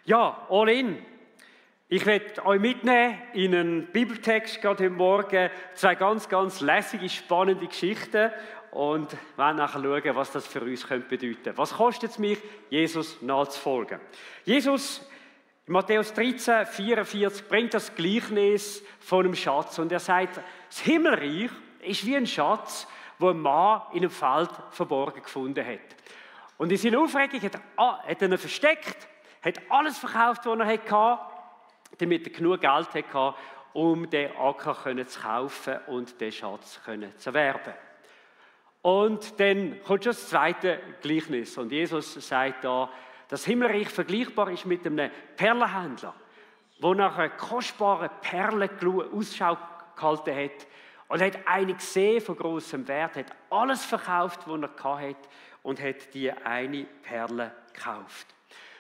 Ja, all in. Ich werde euch mitnehmen in einen Bibeltext gerade heute Morgen. Zwei ganz lässige, spannende Geschichten. Und wir werden nachher schauen, was das für uns bedeuten könnte. Was kostet es mich, Jesus nachzufolgen? Jesus, in Matthäus 13, 44, bringt das Gleichnis von einem Schatz. Und er sagt, das Himmelreich ist wie ein Schatz, den ein Mann in einem Feld verborgen gefunden hat. Und in seiner Aufregung hat er ihn versteckt, hat alles verkauft, was er hatte, damit er genug Geld hatte, um den Acker zu kaufen und den Schatz zu erwerben. Und dann kommt schon das zweite Gleichnis. Und Jesus sagt da, dass Himmelreich vergleichbar ist mit einem Perlenhändler, der nach einer kostbaren Perle Ausschau gehalten hat und hat eine gesehen von grossem Wert, hat alles verkauft, was er hatte und hat die eine Perle gekauft.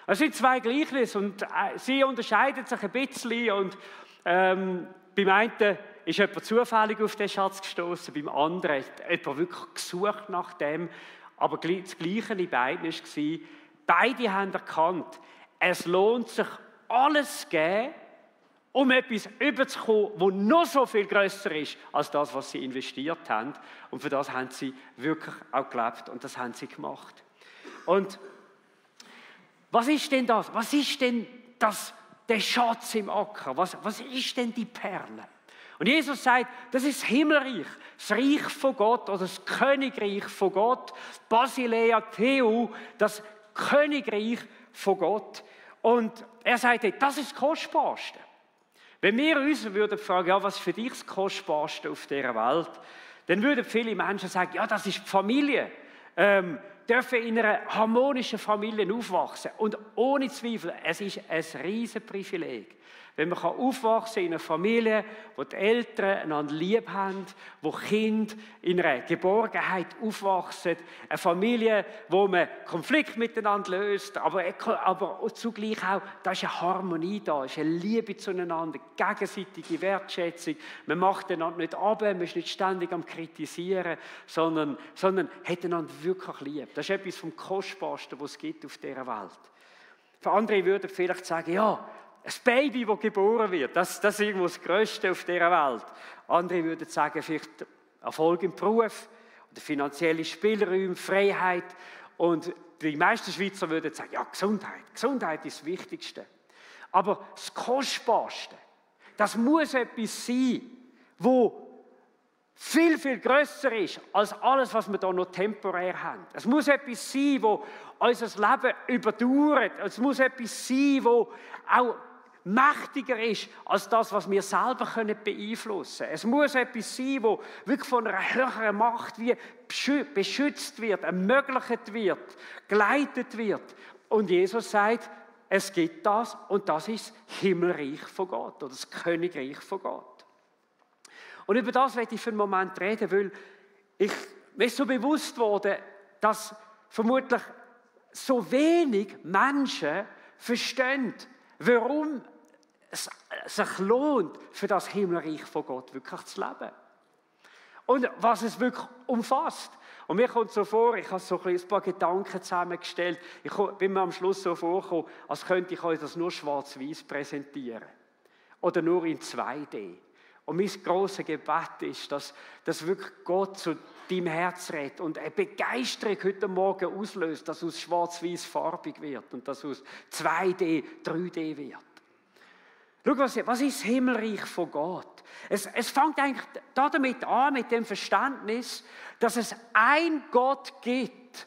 Es sind zwei Gleichnisse und sie unterscheiden sich ein bisschen. Und beim einen ist jemand zufällig auf den Schatz gestoßen, beim anderen hat jemand wirklich gesucht nach dem. Aber das Gleiche in beiden war, beide haben erkannt, es lohnt sich, alles zu geben, um etwas überzukommen, das noch so viel grösser ist, als das, was sie investiert haben. Und für das haben sie wirklich auch gelebt und das haben sie gemacht. Und was ist denn das? Was ist denn der Schatz im Acker? Was ist denn die Perle? Und Jesus sagt, das ist das Himmelreich, das Reich von Gott oder das Königreich von Gott, Basileia Theou, das Königreich von Gott. Und er sagt, das ist das Kostbarste. Wenn wir uns würden fragen, ja, was ist für dich das Kostbarste auf dieser Welt, dann würden viele Menschen sagen, ja, das ist die Familie. Dürfen in einer harmonischen Familie aufwachsen. Und ohne Zweifel, es ist ein riesen Privileg, wenn man aufwachsen in einer Familie, wo die Eltern einander lieb haben, wo Kinder in einer Geborgenheit aufwachsen, eine Familie, wo man Konflikte miteinander löst, aber zugleich auch, da ist eine Harmonie da, ist eine Liebe zueinander, gegenseitige Wertschätzung. Man macht einander nicht ab, man ist nicht ständig am Kritisieren, sondern hat einander wirklich lieb. Das ist etwas vom Kostbarsten, was es gibt auf dieser Welt. Für andere würden vielleicht sagen, ja, ein Baby, das geboren wird, das ist irgendwo das Größte auf dieser Welt. Andere würden sagen, vielleicht Erfolg im Beruf, oder finanzielle Spielräume, Freiheit. Und die meisten Schweizer würden sagen, ja, Gesundheit. Gesundheit ist das Wichtigste. Aber das Kostbarste, das muss etwas sein, wo viel grösser ist als alles, was wir hier noch temporär haben. Es muss etwas sein, das unser Leben überdauert. Es muss etwas sein, das auch mächtiger ist als das, was wir selber beeinflussen können. Es muss etwas sein, das wirklich von einer höheren Macht wie beschützt wird, ermöglicht wird, geleitet wird. Und Jesus sagt, es gibt das und das ist das Himmelreich von Gott oder das Königreich von Gott. Und über das werde ich für einen Moment reden, weil mir ist so bewusst wurde, dass vermutlich so wenig Menschen verstehen, warum es sich lohnt, für das Himmelreich von Gott wirklich zu leben. Und was es wirklich umfasst. Und mir kommt so vor, ich habe so ein paar Gedanken zusammengestellt, ich bin mir am Schluss so vorgekommen, als könnte ich euch das nur schwarz-weiß präsentieren. Oder nur in 2D. Und mein grosses Gebet ist, dass wirklich Gott zu deinem Herz redet und eine Begeisterung heute Morgen auslöst, dass es schwarz-weiß farbig wird und dass es 2D, 3D wird. Schau, was ist das Himmelreich von Gott? Es fängt eigentlich damit an, mit dem Verständnis, dass es einen Gott gibt,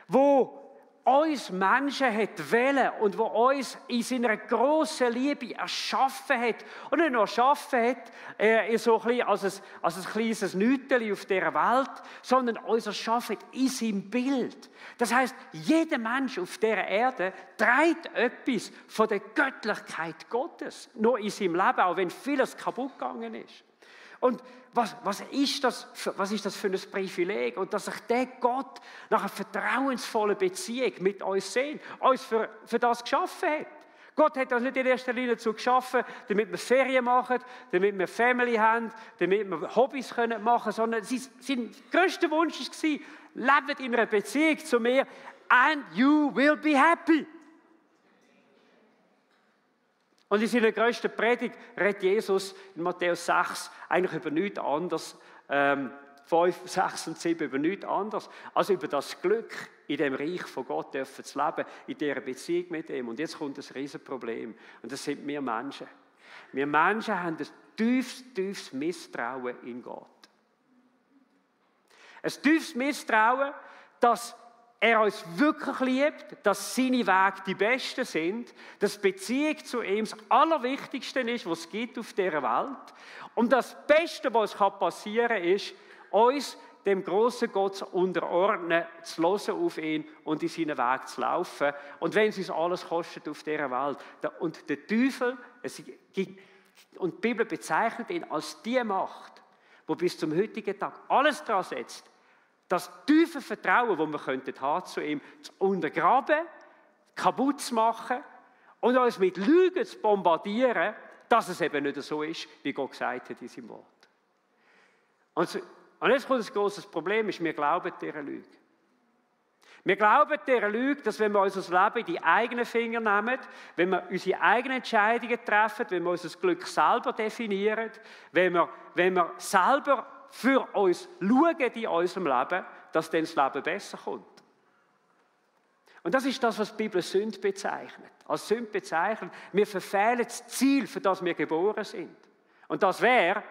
wo uns Menschen hat wollen und wo uns in seiner grossen Liebe erschaffen hat. Und nicht nur erschaffen hat, so ein bisschen als ein kleines Nüteli auf dieser Welt, sondern uns erschaffen in seinem Bild. Das heisst, jeder Mensch auf dieser Erde trägt etwas von der Göttlichkeit Gottes. Nur in seinem Leben, auch wenn vieles kaputt gegangen ist. Und was ist das für ein Privileg? Und dass sich der Gott nach einer vertrauensvollen Beziehung mit uns sehnt, uns für das geschaffen hat. Gott hat uns nicht in erster Linie dazu geschaffen, damit wir Ferien machen, damit wir Family haben, damit wir Hobbys machen können, sondern sein grösster Wunsch war, lebt in einer Beziehung zu mir and you will be happy. Und in seiner grössten Predigt redet Jesus in Matthäus 6 eigentlich über nichts anderes, 5, 6 und 7 über nichts anderes, als über das Glück, in dem Reich von Gott dürfen zu leben, in dieser Beziehung mit ihm. Und jetzt kommt ein Riesenproblem. Und das sind wir Menschen. Wir Menschen haben ein tiefes Misstrauen in Gott. Ein tiefes Misstrauen, dass er uns wirklich liebt, dass seine Wege die besten sind, dass Beziehung zu ihm das Allerwichtigste ist, was es gibt auf dieser Welt. Und das Beste, was passieren kann, ist, uns dem grossen Gott zu unterordnen, zu hören auf ihn und in seinen Weg zu laufen. Und wenn es uns alles kostet auf dieser Welt. Und der Teufel, und die Bibel bezeichnet ihn als die Macht, die bis zum heutigen Tag alles daran setzt, das tiefe Vertrauen, das wir haben zu ihm, zu untergraben, kaputt zu machen und uns mit Lügen zu bombardieren, dass es eben nicht so ist, wie Gott gesagt hat in seinem Wort. Und jetzt kommt ein grosses Problem, ist, wir glauben dieser Lüge. Wir glauben dieser Lüge, dass wenn wir unser Leben in die eigenen Finger nehmen, wenn wir unsere eigenen Entscheidungen treffen, wenn wir unser Glück selber definieren, wenn wir selber für uns schauen in unserem Leben, dass dann das Leben besser kommt. Und das ist das, was die Bibel Sünde bezeichnet. Als Sünde bezeichnet, wir verfehlen das Ziel, für das wir geboren sind. Und das wäre,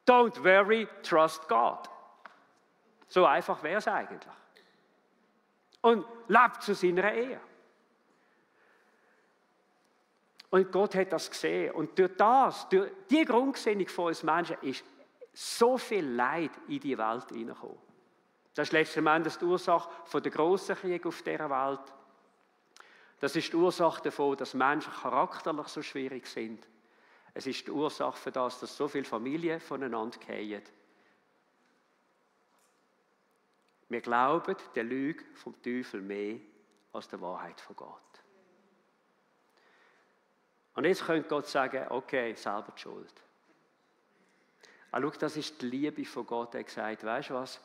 don't worry, trust God. So einfach wäre es eigentlich. Und lebt zu seiner Ehe. Und Gott hat das gesehen. Und durch die Grundgesinnung von uns Menschen ist so viel Leid in die Welt hineingekommen. Das ist letzten Endes die Ursache der grossen Kriege auf dieser Welt. Das ist die Ursache davon, dass Menschen charakterlich so schwierig sind. Es ist die Ursache für das, dass so viele Familien voneinander fallen. Wir glauben der Lüge vom Teufel mehr als der Wahrheit von Gott. Und jetzt könnte Gott sagen, okay, selber die Schuld. Schau, das ist die Liebe von Gott. Er hat gesagt, weißt du was?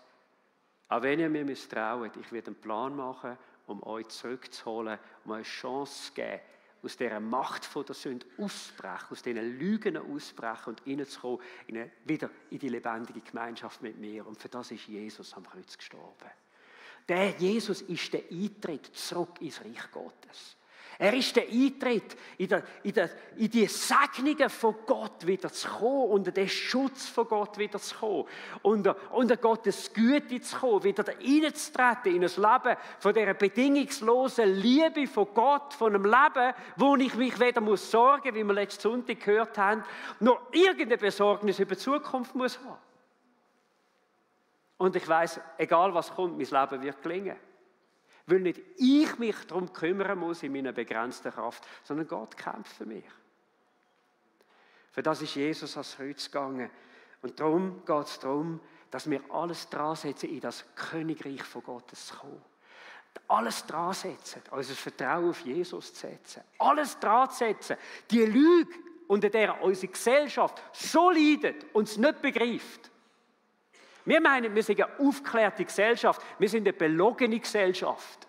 Auch wenn ihr mir misstraut, ich werde einen Plan machen, um euch zurückzuholen, um euch eine Chance zu geben, aus dieser Macht von der Sünde auszubrechen, aus diesen Lügen auszubrechen und reinzukommen, wieder in die lebendige Gemeinschaft mit mir. Und für das ist Jesus am Kreuz gestorben. Der Jesus ist der Eintritt zurück ins Reich Gottes. Er ist der Eintritt in die Segnungen von Gott wieder zu kommen, unter den Schutz von Gott wieder zu kommen, unter Gottes Güte zu kommen, wieder reinzutreten in ein Leben von dieser bedingungslosen Liebe von Gott, von einem Leben, wo ich mich weder muss sorgen, wie wir letzten Sonntag gehört haben, noch irgendeine Besorgnis über die Zukunft muss haben. Und ich weiss, egal was kommt, mein Leben wird gelingen. Weil nicht ich mich darum kümmern muss in meiner begrenzten Kraft, sondern Gott kämpft für mich. Für das ist Jesus ans Kreuz gegangen. Und darum geht es darum, dass wir alles dran setzen, in das Königreich von Gottes zu kommen. Alles dran setzen, unser Vertrauen auf Jesus zu setzen. Alles dran setzen, die Lüge, unter der unsere Gesellschaft so leidet und es nicht begreift. Wir meinen, wir sind eine aufgeklärte Gesellschaft. Wir sind eine belogene Gesellschaft.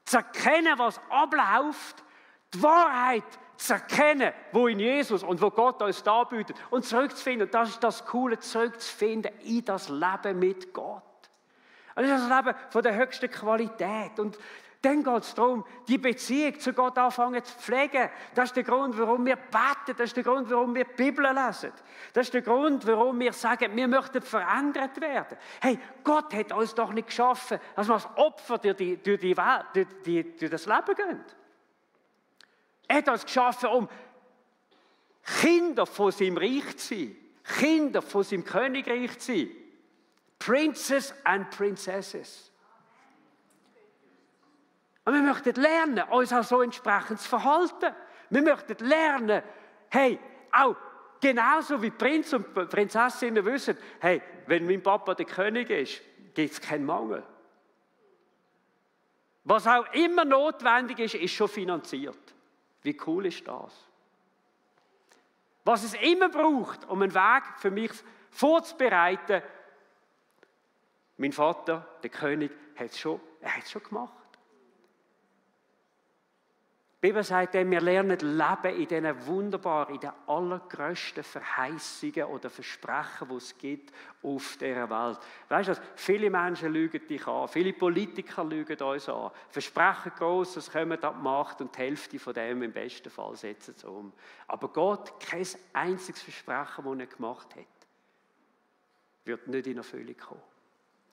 Zu erkennen, was abläuft, die Wahrheit zu erkennen, wo in Jesus und wo Gott uns darbietet und zurückzufinden. Und das ist das Coole, zurückzufinden in das Leben mit Gott. Und das ist das Leben von der höchsten Qualität. Und dann geht es darum, die Beziehung zu Gott anfangen zu pflegen. Das ist der Grund, warum wir beten. Das ist der Grund, warum wir die Bibel lesen. Das ist der Grund, warum wir sagen, wir möchten verändert werden. Hey, Gott hat uns doch nicht geschaffen, dass wir als Opfer durch das Leben gehen. Er hat uns geschaffen, um Kinder von seinem Reich zu sein. Kinder von seinem Königreich zu sein. Princes and Princesses. Und wir möchten lernen, uns auch so entsprechend zu verhalten. Wir möchten lernen, hey, auch genauso wie Prinz und Prinzessinnen wissen, hey, wenn mein Papa der König ist, gibt es keinen Mangel. Was auch immer notwendig ist, ist schon finanziert. Wie cool ist das? Was es immer braucht, um einen Weg für mich vorzubereiten, mein Vater, der König, er hat es schon gemacht. Die Bibel sagt, wir lernen leben in diesen wunderbaren, in den allergrößten Verheißungen oder Versprechen, die es gibt auf dieser Welt. Weißt du, viele Menschen lügen dich an, viele Politiker lügen uns an, versprechen Grosses, kommen an die Macht und die Hälfte von dem im besten Fall setzen sie um. Aber Gott, kein einziges Versprechen, das er gemacht hat, wird nicht in Erfüllung kommen.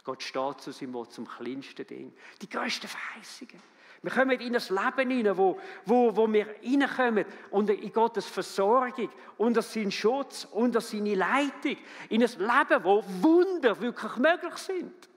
Gott steht zu seinem Wort, zum kleinsten Ding. Die grössten Verheißungen. Wir kommen in ein Leben hinein, wo wir reinkommen, unter Gottes Versorgung, unter seinen Schutz, unter seine Leitung. In ein Leben, wo Wunder wirklich möglich sind.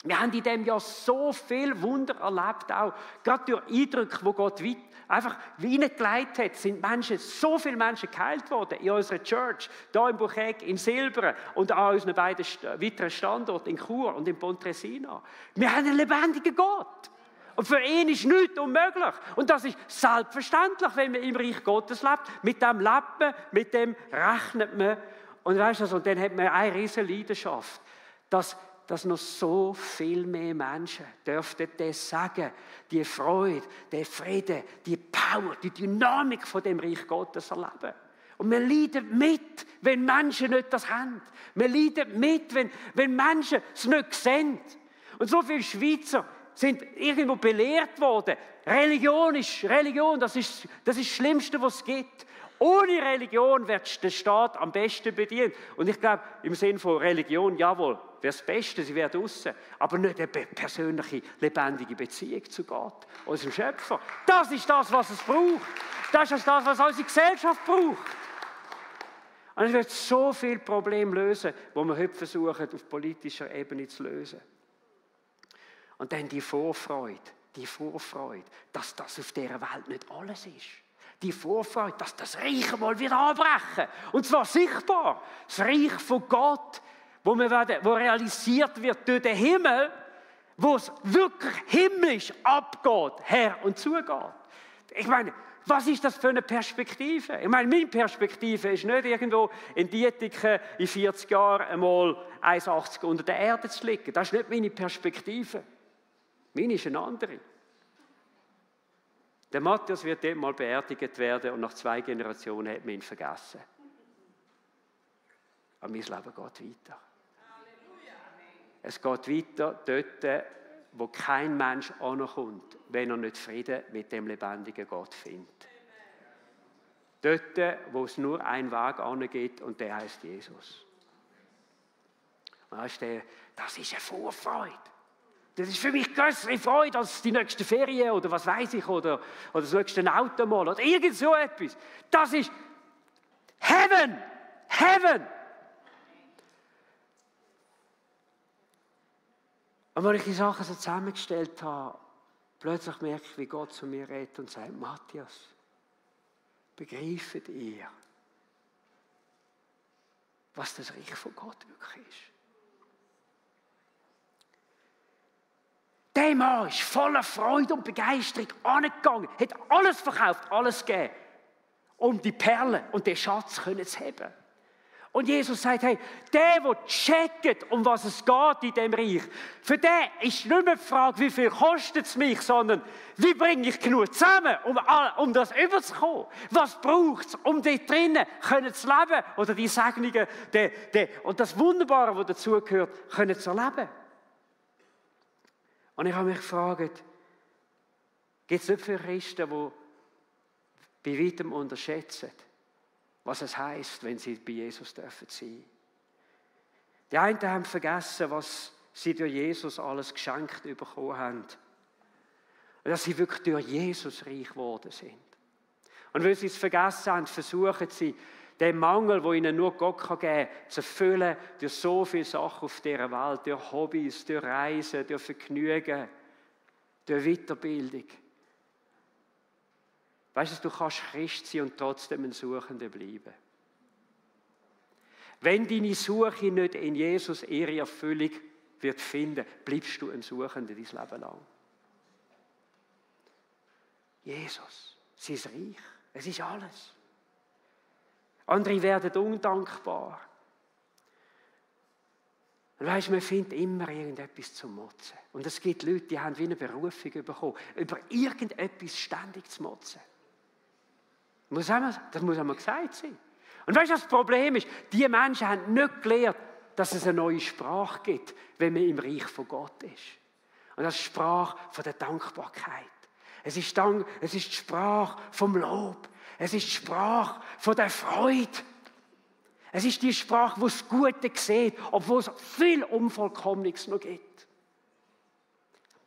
Wir haben in diesem Jahr so viel Wunder erlebt, auch gerade durch Eindrücke, die Gott einfach hineingelegt hat, sind so viele Menschen geheilt worden in unserer Church, hier in Buchegg, in Silberen und an unseren beiden weiteren Standorten in Chur und in Pontresina. Wir haben einen lebendigen Gott. Und für ihn ist nichts unmöglich. Und das ist selbstverständlich, wenn man im Reich Gottes lebt. Mit dem lebt man, mit dem rechnet man. Und weißt du, und dann hat man eine riesige Leidenschaft, dass noch so viel mehr Menschen dürften das sagen, die Freude, der Frieden, die Power, die Dynamik von dem Reich Gottes erleben. Und wir leiden mit, wenn Menschen nicht das haben. Wir leiden mit, wenn Menschen es nicht sehen. Und so viele Schweizer sind irgendwo belehrt worden. Religion, das ist das Schlimmste, was es gibt. Ohne Religion wird der Staat am besten bedient. Und ich glaube, im Sinne von Religion, jawohl, wäre das Beste, sie wäre draussen. Aber nicht eine persönliche, lebendige Beziehung zu Gott, unserem Schöpfer. Das ist das, was es braucht. Das ist das, was unsere Gesellschaft braucht. Und es wird so viele Probleme lösen, die wir heute versuchen, auf politischer Ebene zu lösen. Und dann die Vorfreude, dass das auf dieser Welt nicht alles ist. Die Vorfreude, dass das Reich mal wieder anbrechen. Und zwar sichtbar. Das Reich von Gott, wo realisiert wird durch den Himmel, wo es wirklich himmlisch abgeht, her und zugeht. Ich meine, was ist das für eine Perspektive? Ich meine, meine Perspektive ist nicht irgendwo in Dietiken in 40 Jahren einmal 1,80 unter der Erde zu liegen. Das ist nicht meine Perspektive. Meine ist eine andere. Der Matthias wird dort mal beerdigt werden und nach 2 Generationen hat man ihn vergessen. Aber mein Leben geht weiter. Es geht weiter dort, wo kein Mensch ankommt, wenn er nicht Frieden mit dem lebendigen Gott findet. Dort, wo es nur einen Weg angeht und der heißt Jesus. Und das ist eine Vorfreude. Das ist für mich größere Freude als die nächste Ferien oder was weiß ich oder das nächste Auto mal oder irgend so etwas. Das ist Heaven! Heaven! Und wenn ich die Sachen so zusammengestellt habe, plötzlich merke ich, wie Gott zu mir redet und sagt, Matthias, begreift ihr, was das Reich von Gott wirklich ist? Der Mann ist voller Freude und Begeisterung angegangen, hat alles verkauft, alles gegeben, um die Perlen und den Schatz zu haben. Und Jesus sagt, hey, der checkt, um was es geht in diesem Reich, für den ist nicht mehr die Frage, wie viel kostet es mich, sondern wie bringe ich genug zusammen, um das überzukommen? Was braucht es, um dort drinnen zu leben oder die Segnungen und das Wunderbare, was dazugehört, zu erleben? Und ich habe mich gefragt, gibt es nicht viele Christen, die bei weitem unterschätzen, was es heisst, wenn sie bei Jesus dürfen sein. Die einen haben vergessen, was sie durch Jesus alles geschenkt bekommen haben. Und dass sie wirklich durch Jesus reich geworden sind. Und weil sie es vergessen haben, versuchen sie, den Mangel, den ihnen nur Gott geben kann, zu füllen durch so viele Sachen auf dieser Welt, durch Hobbys, durch Reisen, durch Vergnügen, durch Weiterbildung. Weißt du, du kannst Christ sein und trotzdem ein Suchender bleiben. Wenn deine Suche nicht in Jesus ihre Erfüllung wird finden, bleibst du ein Suchender dein Leben lang. Jesus, sein Reich, es ist alles. Andere werden undankbar. Und weisst, man findet immer irgendetwas zu motzen. Und es gibt Leute, die haben wie eine Berufung bekommen, über irgendetwas ständig zu motzen. Das muss einmal gesagt sein. Und weißt du, was das Problem ist? Die Menschen haben nicht gelernt, dass es eine neue Sprache gibt, wenn man im Reich von Gott ist. Und das ist die Sprache von der Dankbarkeit. Es ist die Sprache vom Lob. Es ist die Sprache von der Freude. Es ist die Sprache, die das Gute sieht, obwohl es viel Unvollkommenes noch gibt.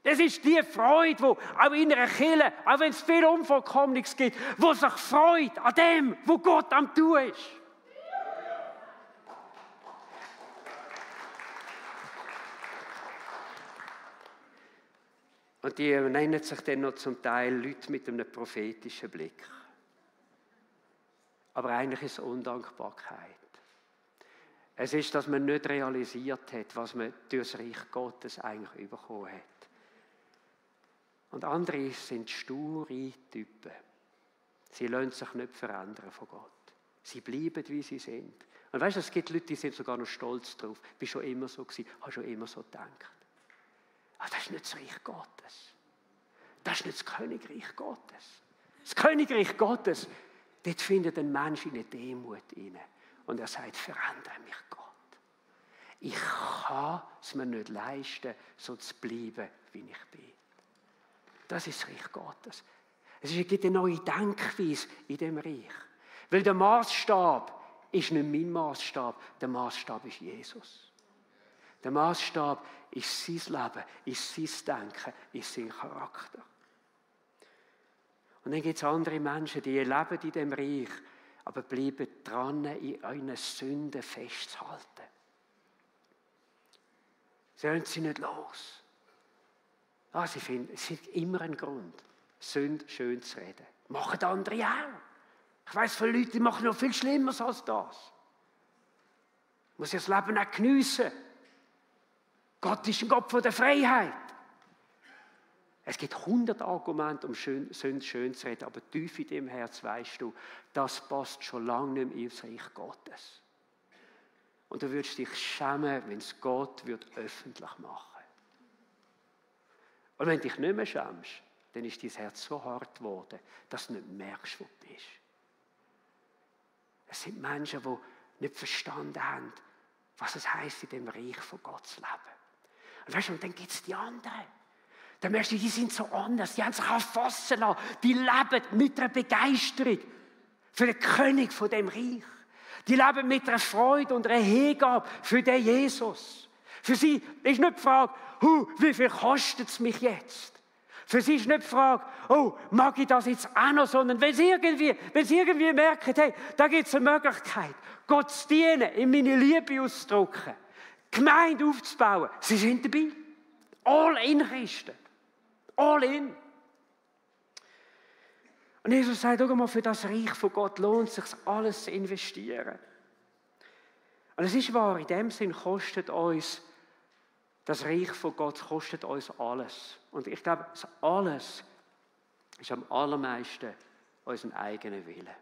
Es ist die Freude, die auch in einer Kirche, auch wenn es viel Unvollkommenes gibt, die sich freut an dem, was Gott am Tun ist. Und die nennen sich dann noch zum Teil Leute mit einem prophetischen Blick. Aber eigentlich ist es Undankbarkeit. Es ist, dass man nicht realisiert hat, was man durch das Reich Gottes eigentlich bekommen hat. Und andere sind sture Typen. Sie lassen sich nicht verändern von Gott. Sie bleiben, wie sie sind. Und weißt du, es gibt Leute, die sind sogar noch stolz drauf. Ich war schon immer so gewesen, habe schon immer so gedacht. Aber das ist nicht das Reich Gottes. Das ist nicht das Königreich Gottes. Das Königreich Gottes, dort findet ein Mensch in eine Demut hinein. Und er sagt, verändere mich Gott. Ich kann es mir nicht leisten, so zu bleiben, wie ich bin. Das ist das Reich Gottes. Es gibt eine neue Denkweise in dem Reich. Weil der Maßstab ist nicht mein Maßstab, der Maßstab ist Jesus. Der Maßstab ist sein Leben, ist sein Denken, ist sein Charakter. Und dann gibt es andere Menschen, die leben in dem Reich, aber bleiben dran, in einer Sünde festzuhalten. Sie hören sie nicht los. Sie finden, es ist immer ein Grund, Sünde schön zu reden. Machen andere auch. Ich weiss von Leuten, die machen noch viel Schlimmeres als das. Muss das Leben auch geniessen. Gott ist ein Gott von der Freiheit. Es gibt 100 Argumente, um Sünde schön zu reden, aber tief in deinem Herz weisst du, das passt schon lange nicht mehr ins Reich Gottes. Und du würdest dich schämen, wenn es Gott öffentlich machen. Und wenn du dich nicht mehr schämst, dann ist dein Herz so hart geworden, dass du nicht merkst, wo du bist. Es sind Menschen, die nicht verstanden haben, was es heisst, in dem Reich von Gott zu leben. Und weißt du, und dann gibt es die anderen. Dann merkst du, die sind so anders, die haben sich erfassen lassen, die leben mit einer Begeisterung für den König von dem Reich. Die leben mit einer Freude und einer Hingabe für den Jesus. Für sie ist nicht die Frage, wie viel kostet es mich jetzt? Für sie ist nicht die Frage, mag ich das jetzt auch noch, sondern wenn sie irgendwie merken, hey, da gibt es eine Möglichkeit, Gott zu dienen, in meine Liebe auszudrücken, Gemeinde aufzubauen, sie sind dabei. All in Christen. All in. Und Jesus sagt, schau mal, für das Reich von Gott lohnt es sich, alles zu investieren. Und es ist wahr, in dem Sinn kostet uns das Reich von Gott kostet uns alles. Und ich glaube, das alles ist am allermeisten unseren eigenen Willen.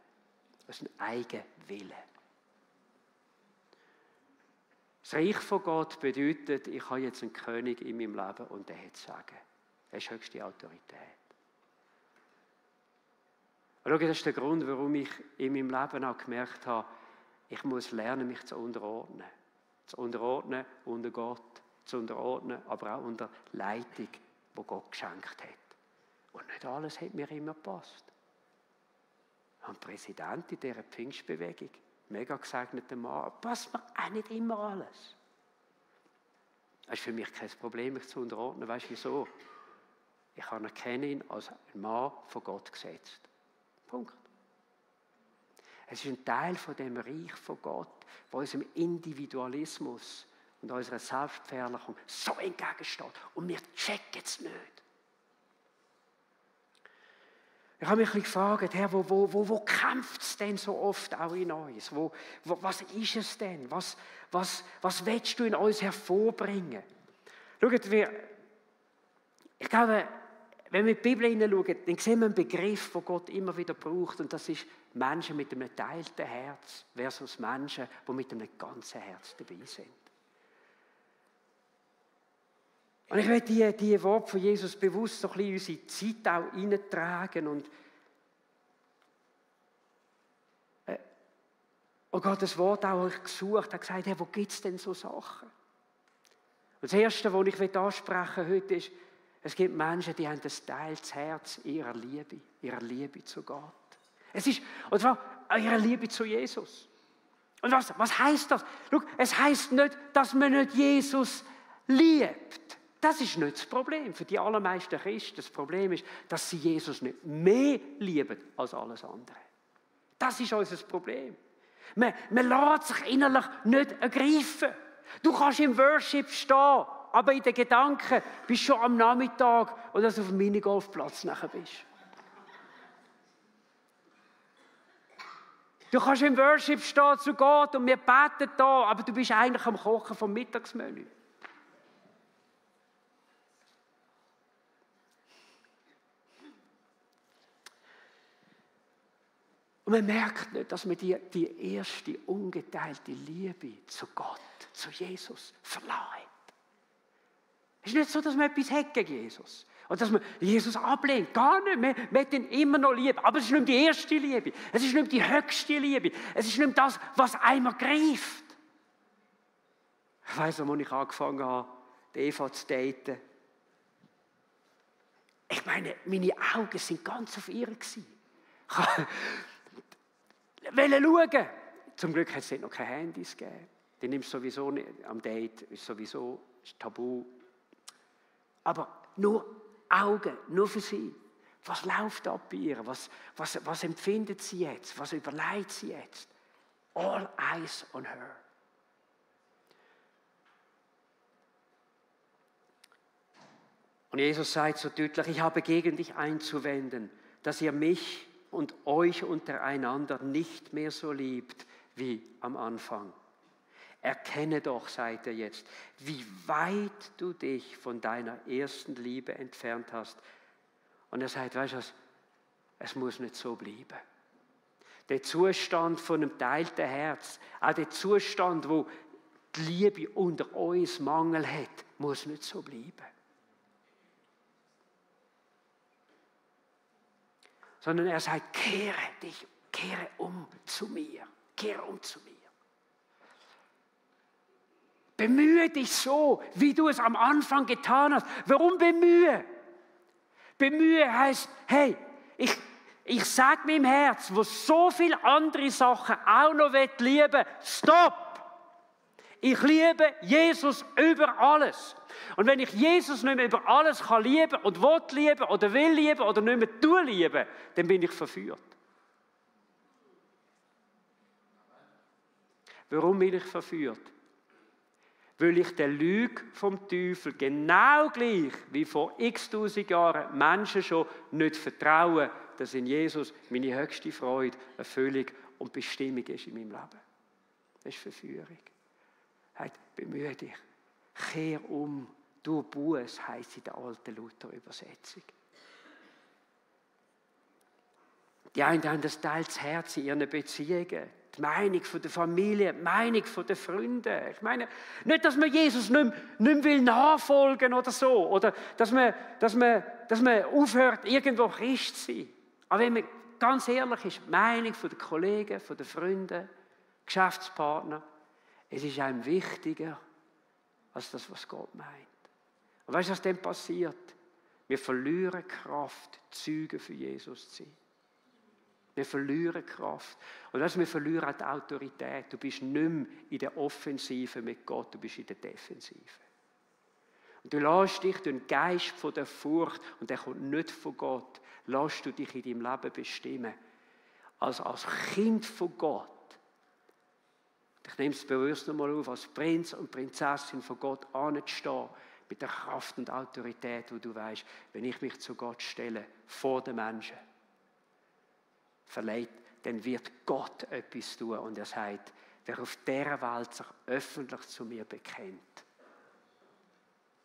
Unseren eigenen Willen. Das Reich von Gott bedeutet, ich habe jetzt einen König in meinem Leben und der hat Sagen. Er ist höchste Autorität. Und schau, das ist der Grund, warum ich in meinem Leben auch gemerkt habe, ich muss lernen, mich zu unterordnen. Zu unterordnen unter Gott. Zu unterordnen, aber auch unter Leitung, die Gott geschenkt hat. Und nicht alles hat mir immer gepasst. Ein Präsident in dieser Pfingstbewegung, mega gesegneter Mann, passt mir auch nicht immer alles. Das ist für mich kein Problem, mich zu unterordnen. Weißt du wieso? Ich anerkenne ihn als ein Mann von Gott gesetzt. Punkt. Es ist ein Teil von dem Reich von Gott, wo unserem Individualismus und unserer Selbstverherrlichung so entgegensteht. Und wir checken es nicht. Ich habe mich ein bisschen gefragt, Herr, wo kämpft es denn so oft auch in uns? Was ist es denn? Was willst du in uns hervorbringen? Schaut, ich glaube, wenn wir in die Bibel hineinschauen, dann sehen wir einen Begriff, den Gott immer wieder braucht. Und das ist Menschen mit einem geteilten Herz versus Menschen, die mit einem ganzen Herz dabei sind. Und ich will die Worte von Jesus bewusst so ein bisschen in unsere Zeit auch hineintragen und Gottes Wort auch gesucht, hat gesagt, hey, wo gibt es denn so Sachen? Und das Erste, was ich ansprechen will heute, ist, es gibt Menschen, die haben ein teils Herz ihrer Liebe zu Gott. Es ist, und zwar ihre Liebe zu Jesus. Und was heisst das? Schau, es heisst nicht, dass man nicht Jesus liebt. Das ist nicht das Problem für die allermeisten Christen. Das Problem ist, dass sie Jesus nicht mehr lieben als alles andere. Das ist unser Problem. Man lässt sich innerlich nicht ergreifen. Du kannst im Worship stehen, aber in den Gedanken bist du schon am Nachmittag oder auf dem Minigolfplatz nachher bist. Du kannst im Worship stehen zu Gott und wir beten da, aber du bist eigentlich am Kochen vom Mittagsmenü. Und man merkt nicht, dass man die erste ungeteilte Liebe zu Gott, zu Jesus verleiht. Es ist nicht so, dass man etwas hat gegen Jesus. Oder dass man Jesus ablehnt. Gar nicht. Man hat ihn immer noch lieb. Aber es ist nicht die erste Liebe. Es ist nicht die höchste Liebe. Es ist nicht das, was einem greift. Ich weiss noch, als ich angefangen habe, die Eva zu daten. Ich meine, meine Augen sind ganz auf ihr gewesen. Ich wollte schauen. Zum Glück hat es noch keine Handys gegeben. Die nimmst du sowieso nicht am Date, ist sowieso tabu. Aber nur Augen, nur für sie. Was läuft ab bei ihr? Was empfindet sie jetzt? Was überlegt sie jetzt? All eyes on her. Und Jesus sagt so deutlich, ich habe gegen dich einzuwenden, dass ihr mich und euch untereinander nicht mehr so liebt wie am Anfang. Erkenne doch, sagt er jetzt, wie weit du dich von deiner ersten Liebe entfernt hast. Und er sagt, weißt du was, es muss nicht so bleiben. Der Zustand von einem teilten Herz, auch der Zustand, wo die Liebe unter uns Mangel hat, muss nicht so bleiben. Sondern er sagt, kehre um zu mir. Kehre um zu mir. Bemühe dich so, wie du es am Anfang getan hast. Warum bemühe? Bemühe heißt, hey, ich sage meinem Herz, wo so viele andere Sachen auch noch lieben will, stopp! Ich liebe Jesus über alles. Und wenn ich Jesus nicht mehr über alles kann lieben und will lieben oder nicht mehr lieben, dann bin ich verführt. Warum bin ich verführt? Weil ich der Lüge vom Teufel genau gleich wie vor x-tausend Jahren Menschen schon nicht vertrauen, dass in Jesus meine höchste Freude, Erfüllung und Bestimmung ist in meinem Leben. Das ist Verführung. Bemühe dich. Kehr um. Du Buß, heisst in der alten Luther-Übersetzung. Die einen haben das teils Herz in ihren Beziehungen. Die Meinung von der Familie, die Meinung von den Freunden. Ich meine, nicht, dass man Jesus nicht mehr nachfolgen oder so. Oder dass man aufhört, irgendwo Christ zu sein. Aber wenn man ganz ehrlich ist, die Meinung von den Kollegen, von den Freunden, Geschäftspartner, es ist einem wichtiger als das, was Gott meint. Und weißt du, was dann passiert? Wir verlieren Kraft, Zeugen für Jesus zu sein. Wir verlieren Kraft. Und weißt du, wir verlieren auch die Autorität. Du bist nicht mehr in der Offensive mit Gott, du bist in der Defensive. Und du lässt dich durch den Geist von der Furcht, und der kommt nicht von Gott, lässt du dich in deinem Leben bestimmen. Also als Kind von Gott. Ich nehme es bewusst nochmal auf, als Prinz und Prinzessin von Gott anzustehen, mit der Kraft und Autorität, wo du weißt, wenn ich mich zu Gott stelle, vor den Menschen, verleiht, dann wird Gott etwas tun. Und er sagt, wer auf dieser Welt sich öffentlich zu mir bekennt,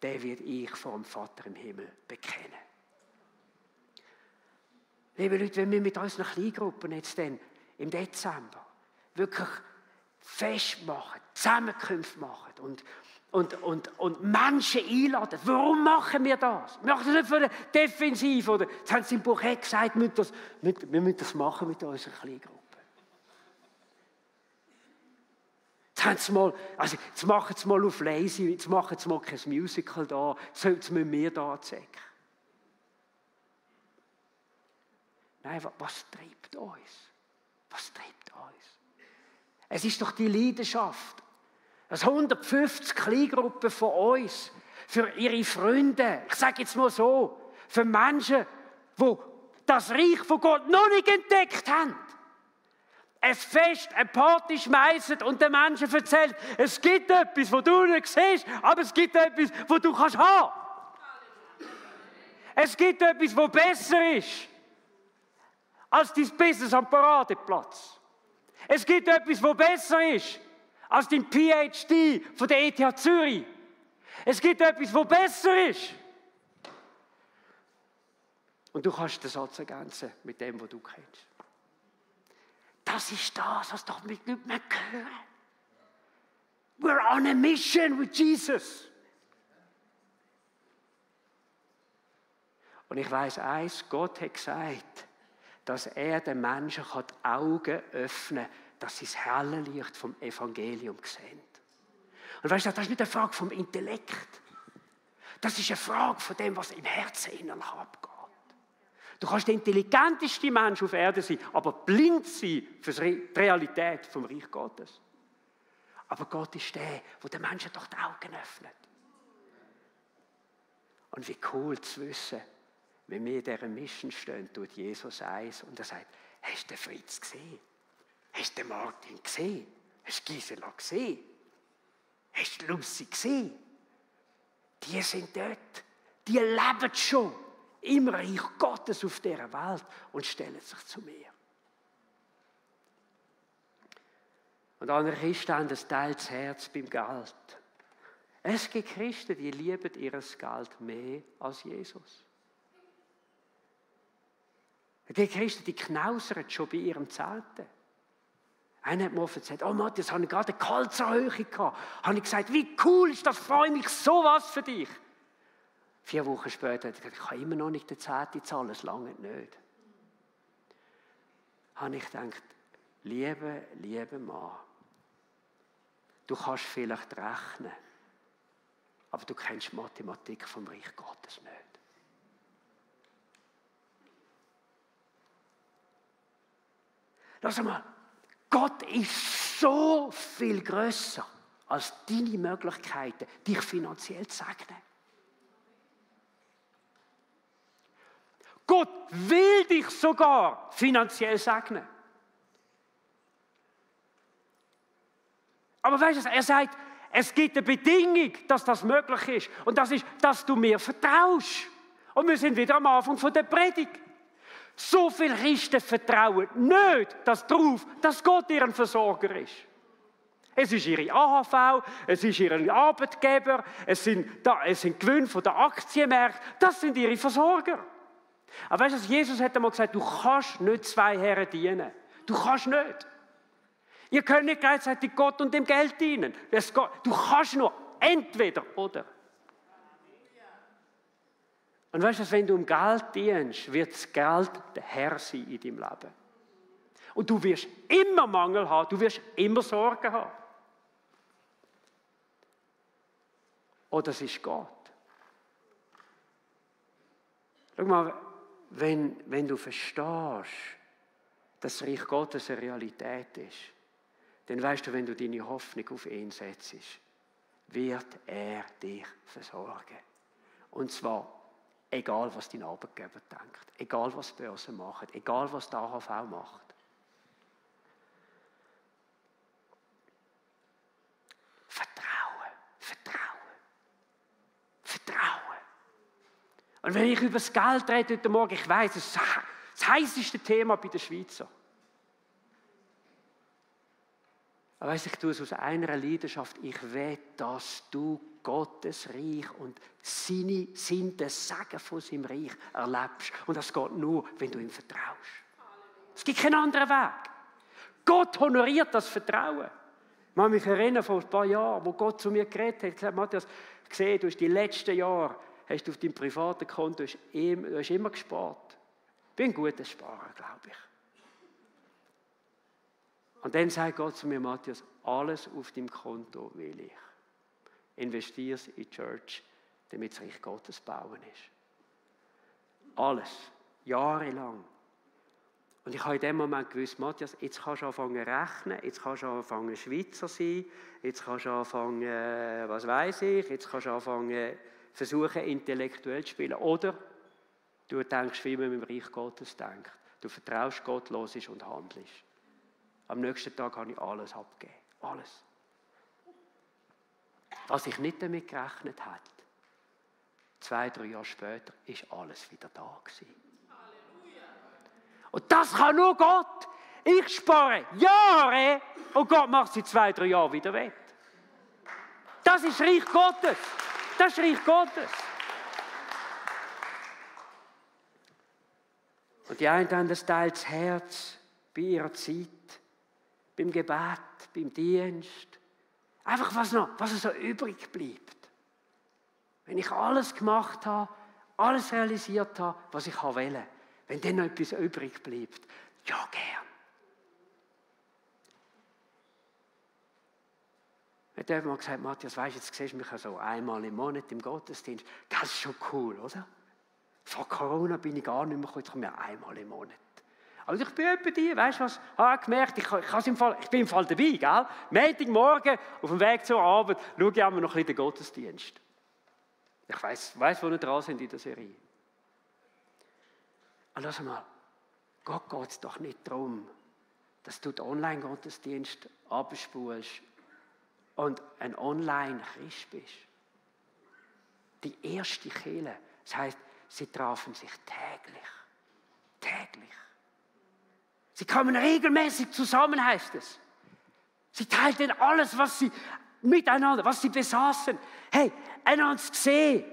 der wird ich vor dem Vater im Himmel bekennen. Liebe Leute, wenn wir mit unseren Kleingruppen jetzt dann im Dezember wirklich festmachen, Zusammenkünfte machen und und Menschen einladen. Warum machen wir das? Wir machen das nicht für eine Defensive. Oder, jetzt haben sie im Buch gesagt, wir müssen das machen mit unserer Kleingruppe. Jetzt machen sie mal auf lazy, jetzt machen sie mal kein Musical da, jetzt müssen wir da zeigen. Nein, was treibt uns? Was treibt uns? Es ist doch die Leidenschaft. dass 150 Kleingruppen von uns für ihre Freunde, ich sage jetzt mal so, für Menschen, die das Reich von Gott noch nicht entdeckt haben, ein Fest, eine Party schmeißen und den Menschen erzählen, es gibt etwas, was du nicht siehst, aber es gibt etwas, was du kannst haben. Es gibt etwas, was besser ist als dein Business am Paradeplatz. Es gibt etwas, was besser ist als dein PhD von der ETH Zürich. Es gibt etwas, was besser ist. Und du kannst den Satz ergänzen mit dem, was du kennst. Das ist das, was doch nicht mehr hören. We're on a mission with Jesus. Und ich weiss eins, Gott hat gesagt, dass er den Menschen die Augen öffnen kann, dass sie das helle Licht vom Evangelium sehen. Und weißt du, das ist nicht eine Frage vom Intellekt. Das ist eine Frage von dem, was im Herzen innerlich abgeht. Du kannst der intelligenteste Mensch auf Erden sein, aber blind sein für die Realität vom Reich Gottes. Aber Gott ist der den Menschen doch die Augen öffnet. Und wie cool zu wissen, wenn wir in dieser Mission stehen, tut Jesus eins und er sagt, hast du den Fritz gesehen? Hast du den Martin gesehen? Hast du Gisela gesehen? Hast du Lucy gesehen? Die sind dort. Die leben schon im Reich Gottes auf dieser Welt und stellen sich zu mir. Und andere Christen haben ein teils Herz beim Geld. Es gibt Christen, die lieben ihr Geld mehr als Jesus. Es gibt Christen, die knausern schon bei ihrem Zehnten. Einer hat mir offen gesagt, oh Matthias, habe ich gerade eine Gehaltserhöhung gehabt. Habe ich gesagt, wie cool ist das, freue mich sowas für dich. 4 Wochen später hat er gesagt, ich kann immer noch nicht den 10. zahlen, es lange nicht. Habe ich gedacht, lieber Mann, du kannst vielleicht rechnen, aber du kennst die Mathematik vom Reich Gottes nicht. Lass mal, Gott ist so viel grösser als deine Möglichkeiten, dich finanziell zu segnen. Gott will dich sogar finanziell segnen. Aber weißt du, er sagt, es gibt eine Bedingung, dass das möglich ist. Und das ist, dass du mir vertraust. Und wir sind wieder am Anfang von der Predigt. So viele Christen vertrauen nicht darauf, dass Gott ihr Versorger ist. Es ist ihre AHV, es ist ihr Arbeitgeber, es sind Gewinne von den Aktienmärkten, das sind ihre Versorger. Aber weißt du, Jesus hat einmal gesagt, du kannst nicht 2 Herren dienen. Du kannst nicht. Ihr könnt nicht gleichzeitig Gott und dem Geld dienen. Du kannst nur entweder oder. Und weißt du, wenn du um Geld dienst, wird das Geld der Herr sein in deinem Leben. Und du wirst immer Mangel haben, du wirst immer Sorgen haben. Oder es ist Gott. Schau mal, wenn du verstehst, dass das Reich Gottes eine Realität ist, dann weißt du, wenn du deine Hoffnung auf ihn setzt, wird er dich versorgen. Und zwar egal, was dein Arbeitgeber denkt, egal, was die Börse macht, egal, was die AHV macht. Vertrauen. Und wenn ich über das Geld rede heute Morgen, ich weiss, das ist das heisseste Thema bei den Schweizer. Aber weiss, ich tue es aus einer Leidenschaft. Ich will, dass du Gottes Reich und den Segen von seinem Reich erlebst. Und das geht nur, wenn du ihm vertraust. Es gibt keinen anderen Weg. Gott honoriert das Vertrauen. Ich kann mich erinnern, vor ein paar Jahren, wo Gott zu mir geredet hat, gesagt, Matthias, gesehen, du hast die letzten Jahre, hast du auf deinem privaten Konto, du hast immer gespart. Ich bin ein guter Sparer, glaube ich. Und dann sagt Gott zu mir, Matthias, alles auf deinem Konto will ich. Investiere es in die Church, damit das Reich Gottes bauen ist. Alles. Jahrelang. Und ich habe in dem Moment gewusst, Matthias, jetzt kannst du anfangen zu rechnen, jetzt kannst du anfangen Schweizer sein, jetzt kannst du anfangen, was weiß ich, jetzt kannst du anfangen versuchen, intellektuell zu spielen. Oder du denkst, wie man im Reich Gottes denkt. Du vertraust Gott, hörst und handelst. Am nächsten Tag habe ich alles abgegeben. Alles. Was ich nicht damit gerechnet habe, 2-3 Jahre später, ist alles wieder da gewesen. Und das kann nur Gott. Ich spare Jahre und Gott macht sie 2-3 Jahre wieder weg. Das ist Reich Gottes. Das ist Reich Gottes. Und die einen haben das Teil das Herz bei ihrer Zeit, beim Gebet, beim Dienst. Einfach was so übrig bleibt. Wenn ich alles gemacht habe, alles realisiert habe, was ich wollte, wenn dann noch etwas übrig bleibt, ja, gern. Ich habe mal gesagt, Matthias, weisst, jetzt siehst du mich so einmal im Monat im Gottesdienst. Das ist schon cool, oder? Vor Corona bin ich gar nicht mehr gekommen, jetzt komme ich einmal im Monat. Also ich bin etwa die, weißt du was? Ich gemerkt, ich bin im Fall dabei, gell? Montagmorgen, auf dem Weg zur Arbeit, schaue ich einmal noch ein bisschen den Gottesdienst. Ich weiss, wo wir dran sind in der Serie. Und lass mal, Gott geht es doch nicht darum, dass du den Online-Gottesdienst abspulst und ein Online-Christ bist. Die erste Kirche, das heisst, sie trafen sich täglich. Täglich. Sie kamen regelmäßig zusammen, heißt es. Sie teilten alles, was sie miteinander, was sie besaßen. Hey, einander zu sehen,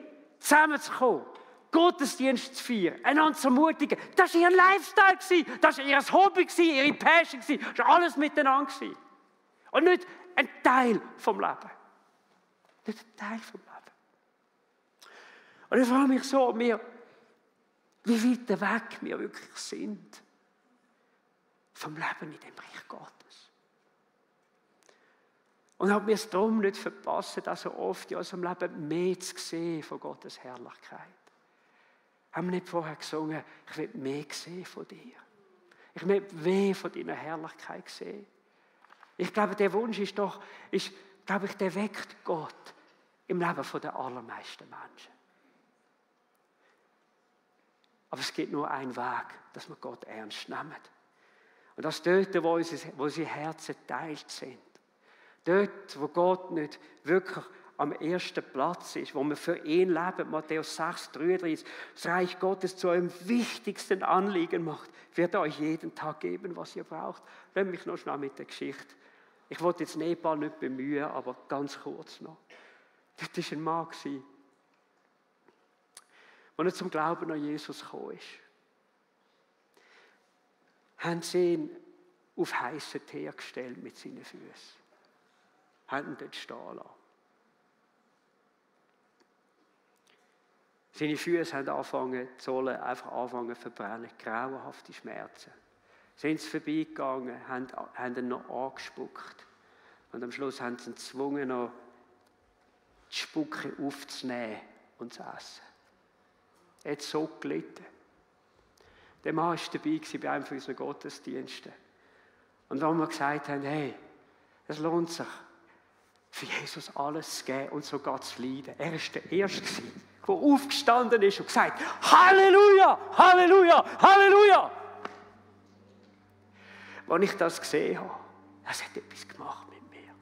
zusammenzukommen, Gottesdienst zu feiern, einander zu ermutigen. Das war ihr Lifestyle, das war ihr Hobby, ihre Passion, das war alles miteinander. Und nicht ein Teil vom Leben. Nicht ein Teil vom Leben. Und ich frage mich so, wie weit weg wir wirklich sind vom Leben in dem Reich Gottes. Und ob wir es darum nicht verpassen, dass so oft in unserem Leben mehr zu sehen von Gottes Herrlichkeit. Haben wir nicht vorher gesungen, ich will mehr sehen von dir. Ich will mehr von deiner Herrlichkeit sehen. Ich glaube, der Wunsch der weckt Gott im Leben der allermeisten Menschen. Aber es gibt nur einen Weg, dass wir Gott ernst nehmen. Und das dort, wo unsere Herzen geteilt sind. Dort, wo Gott nicht wirklich am ersten Platz ist, wo wir für ihn leben, Matthäus 6,33, das Reich Gottes zu eurem wichtigsten Anliegen macht, wird er euch jeden Tag geben, was ihr braucht. Lass mich noch schnell mit der Geschichte. Ich wollte jetzt Nepal nicht bemühen, aber ganz kurz noch. Dort war ein Mann, als er zum Glauben an Jesus gekommen ist. Haben sie ihn auf heissen Teer gestellt mit seinen Füßen. Haben ihn dort stehen lassen. Seine Füße haben angefangen zu verbrennen, grauenhafte Schmerzen. Sind sie vorbeigegangen, haben ihn noch angespuckt. Und am Schluss haben sie ihn gezwungen, noch die Spucke aufzunehmen und zu essen. Er hat so gelitten. Der Mann war dabei bei einem unserer Gottesdienste. Und wo wir gesagt haben, hey, es lohnt sich, für Jesus alles zu geben und sogar zu leiden. Er war der Erste, der aufgestanden ist und gesagt hat, Halleluja, Halleluja, Halleluja. Als ich das gesehen habe, das hat etwas gemacht mit mir.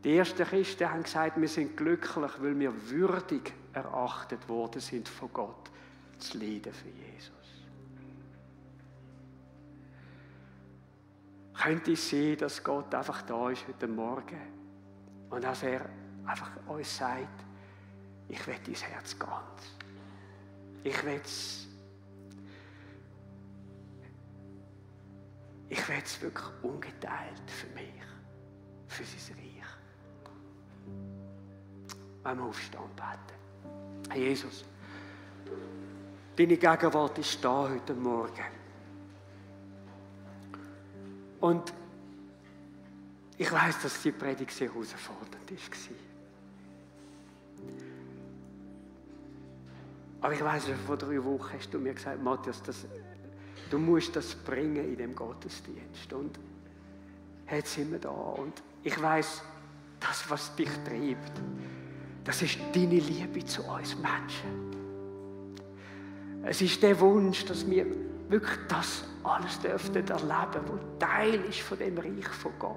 Die ersten Christen haben gesagt, wir sind glücklich, weil wir würdig erachtet worden sind von Gott, zu leiden für Jesus. Könnte es sein, dass Gott einfach da ist heute Morgen und dass er einfach uns sagt, ich will dein Herz ganz. ich will es wirklich ungeteilt für mich, für sein Reich. Wenn wir aufstehen und beten. Herr Jesus, deine Gegenwart ist da heute Morgen. Und ich weiss, dass die Predigt sehr herausfordernd war. Aber ich weiss, vor 3 Wochen hast du mir gesagt, Matthias, du musst das bringen in dem Gottesdienst. Und jetzt sind wir da. Und ich weiss, das, was dich treibt, das ist deine Liebe zu uns Menschen. Es ist der Wunsch, dass wir wirklich das alles dürften erleben, was Teil ist von dem Reich von Gott.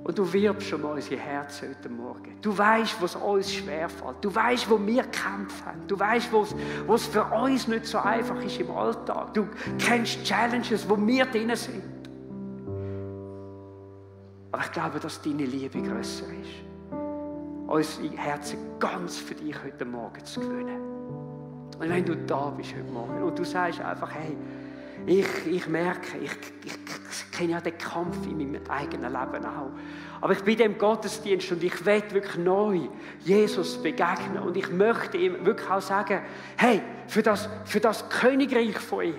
Und du wirbst um unsere Herzen heute Morgen. Du weißt, was uns schwerfällt. Du weißt, wo wir kämpfen. Du weißt, wo es für uns nicht so einfach ist im Alltag. Du kennst Challenges, wo wir drin sind. Aber ich glaube, dass deine Liebe grösser ist. Unsere Herzen ganz für dich heute Morgen zu gewinnen. Und wenn du da bist heute Morgen und du sagst einfach, hey, ich merke, ich kenne ja den Kampf in meinem eigenen Leben auch. Aber ich bin im Gottesdienst und ich will wirklich neu Jesus begegnen. Und ich möchte ihm wirklich auch sagen, hey, für das Königreich von ihm,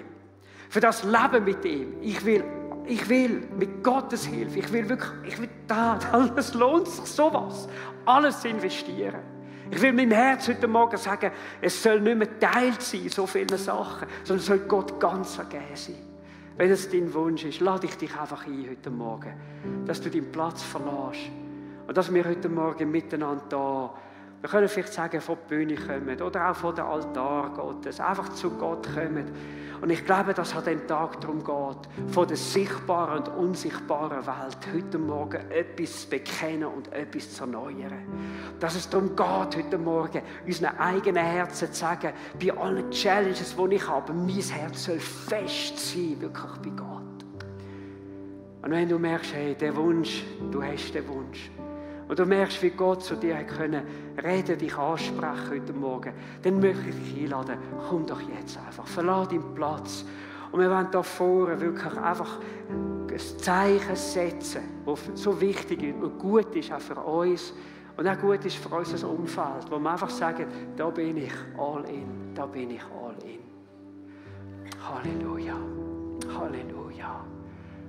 für das Leben mit ihm, ich will mit Gottes Hilfe, ich will das lohnt sich sowas, alles investieren. Ich will meinem Herz heute Morgen sagen, es soll nicht mehr geteilt sein, so viele Sachen, sondern es soll Gott ganz ergeben sein. Wenn es dein Wunsch ist, lade ich dich einfach ein heute Morgen, dass du deinen Platz verlässt und dass wir heute Morgen miteinander da, wir können vielleicht sagen, von der Bühne kommen oder auch von dem Altar Gottes, einfach zu Gott kommen. Und ich glaube, dass es an diesem Tag darum geht, von der sichtbaren und unsichtbaren Welt heute Morgen etwas zu bekennen und etwas zu erneuern. Dass es darum geht, heute Morgen unseren eigenen Herzen zu sagen, bei allen Challenges, die ich habe, mein Herz soll fest sein, wirklich bei Gott. Und wenn du merkst, hey, der Wunsch, du hast den Wunsch, und du merkst, wie Gott zu dir können reden, dich ansprechen heute Morgen, dann möchte ich dich einladen, komm doch jetzt einfach, verlass deinen Platz. Und wir wollen da vorne wirklich einfach ein Zeichen setzen, das so wichtig ist und gut ist auch für uns und auch gut ist für unser Umfeld, wo wir einfach sagen, da bin ich all in, da bin ich all in. Halleluja, Halleluja.